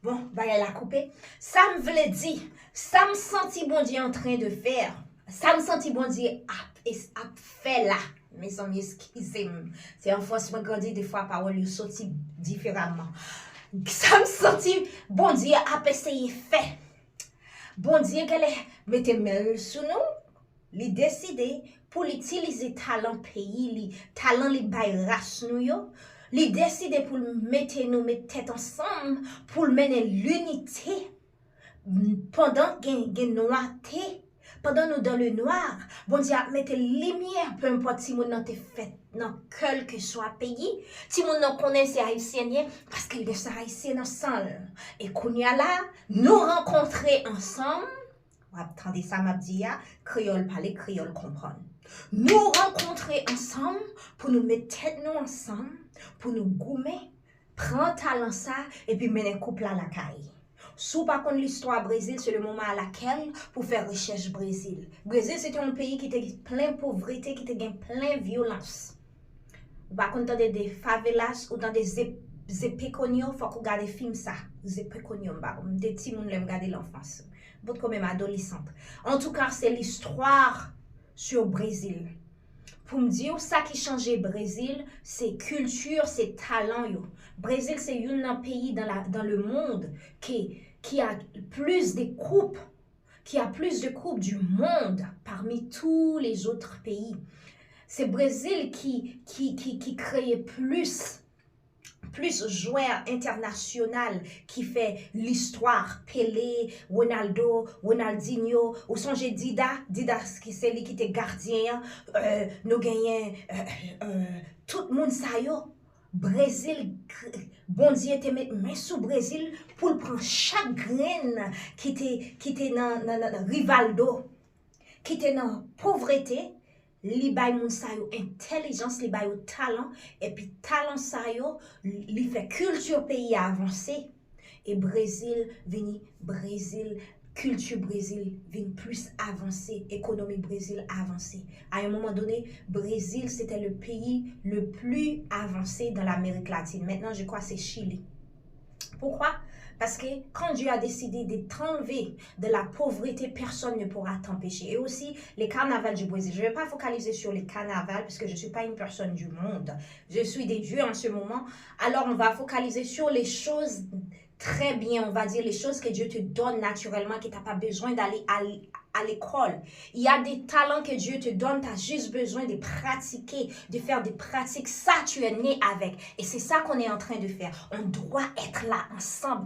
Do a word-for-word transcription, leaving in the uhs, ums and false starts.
Bon, bagay la koupe. Sa m vle di, sa m santi Bondye antren de fè, sa m santi Bondye ap, ap fè la, mezanmi, eskize m. Se an Frans mwen grandi, defwa pawòl yo soti diferaman. Sa m santi Bondye ap eseye fè. Bondye genlè mete men l sou nou, li deside pou l itilize talan peyi li, talan li bay ras nou yo. Li deside pou l mete nou, met tèt ansanm, pou l mennen linite. Pandan gen, gen nwate, pandan nou dans le noir, Bondye ap mete limyè, peu importe si moun nan te fèt nan kèlkeswa peyi, si moun nan konnen se ayisyen l ye, paske l gen san ayisyen nan san l. E kounye a la, nou rankontre ansanm, w ap tande sa m ap di a, kreyòl pale, kreyòl konprann. Nou rankontre ansanm pou nou met tèt nou ansanm, pou nou goumen, pran talan sa, epi mennen koup la lakay. Si w pa konn listwa Brezil, se le moman a lakèl pou fè rechèch Brezil. Brezil se te yon peyi ki te plen povrete, ki te gen plen vyolans. Ou pa konn tande de favelas, ou tande Ze-, Zepekonyo, fòk ou gade fim sa. Zepekonyo, m pa konn, m te timoun lè m gade l an Frans. Bout konmen m adolisant. Antouka, se listwa sur Brezil. Pou m di w, sa ki chanje Brezil, se kilti, se talan yo. Brezil se youn nan peyi dans la, dans le monde ki, qui a plus de coupes, qui a plus de coupes du monde parmi tous les autres pays. Se Brezil ki, ki, ki, ki kreye plis, plis jwè entènasyonal ki fè listwa, Pele, Ronaldo, Ronaldinho. Ou sonje Dida? Dida ki se li ki te gadyen an. Euh, nou genyen, euh, euh, tout moun sa yo. Brezil, Bondye te met men sou Brezil pou l pran chak grenn ki te, ki te nan, nan, nan, nan Rivaldo, ki te nan povrete, li bay moun sa yo entèlijans, li ba yo talan, epi talan sa yo, li fè kilti peyi a avanse. E Brezil vini, Brezil, kilti Brezil vin plis avanse, ekonomi Brezil avanse. À un moment donné, Brésil, c'était le pays le plus avancé dans l'Amérique latine. Maintenant, je crois que c'est Chili. Pourquoi? Parce que quand Dieu a décidé de t'enlever de la pauvreté, personne ne pourra t'empêcher. Et aussi, les carnavals du Brésil. Je ne vais pas focaliser sur les carnavals parce que je ne suis pas une personne du monde. Je suis de Dieu en ce moment. Alors, on va focaliser sur les choses très bien, on va dire, les choses que Dieu te donne naturellement, que tu n'as pas besoin d'aller à, à l'école. Il y a des talents que Dieu te donne, tu as juste besoin de pratiquer, de faire des pratiques. Ça, tu es né avec. Et c'est ça qu'on est en train de faire. On doit être là ensemble.